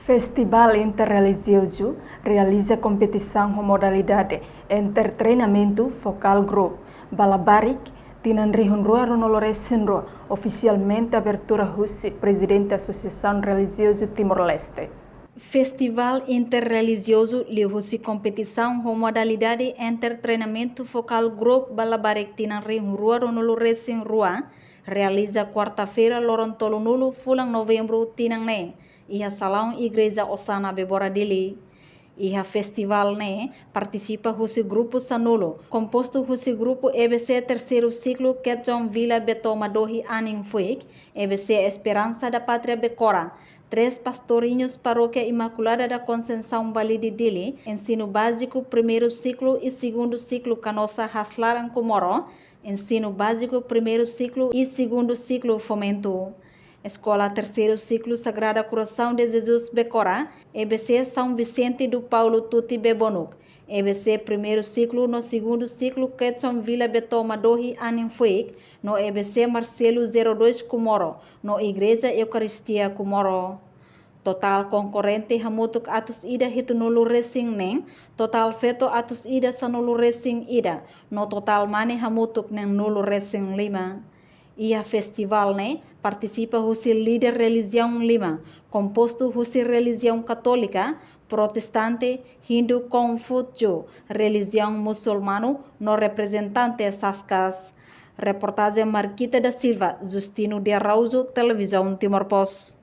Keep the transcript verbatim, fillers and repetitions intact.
Festivál Interrelijiozu realiza kompetisaun ho modalidade Entre Treinamentu Focal Group ba labarik tinan rihun rua ruanulu resin rua, ofisialmente abertura husi Prezidente Asosiasaun Relijiozu Timor-Leste. Festivál Interrelijiozu liuhusi kompetisaun ho modalidade Entre Treinamentu Focal Group ba labarik tinan rihun rua ruanulu resin rua realiza kuarta-feira loron tolunulu fulan Novembru tinan ne'e, iha salaun Igreja Osana Bebora Dili. Iha festivál ne'e partisipa husi grupu sanulu, kompostu husi grupu E B C terseiru siklu Ketchon Vila Betoma Dohi Anin Fuik, E B C Esperança da Pátria Becora, Três Pastorinhos Paróquia Imaculada da Conceição Balide Dili, ensinu báziku primeiru siklu i segundu siklu Canossa Haslaran Comoro, ensinu báziku primeiru siklu i segundu siklu Fomento. Eskola terseiru siklu Sagrada Coração de Jesus Becora, E B C São Vicente do Paulo Tuti Bebonuk, E B C primeiru siklu no segundu siklu Ketchon Vila Betoma Dohi Anin Fuik, no E B C Marcelo zero dois Comoro, no Igreja Eukaristia Comoro. Totál konkorrente hamutuk atus ida hitunulu resin neen, totál feto atus ida sanulu resin ida, no totál mane hamutuk neenulu resin lima. Iha festivál ne'e partisipa husi líder relijiaun lima, kompostu husi relijiaun Katólika, Protestante, Hindu, Konfúsiu, relijiaun Musulmanu, no reprezentante Saskas. Reportajen Marquita da Silva, Justino de Araújo, Televizaun Timor Post.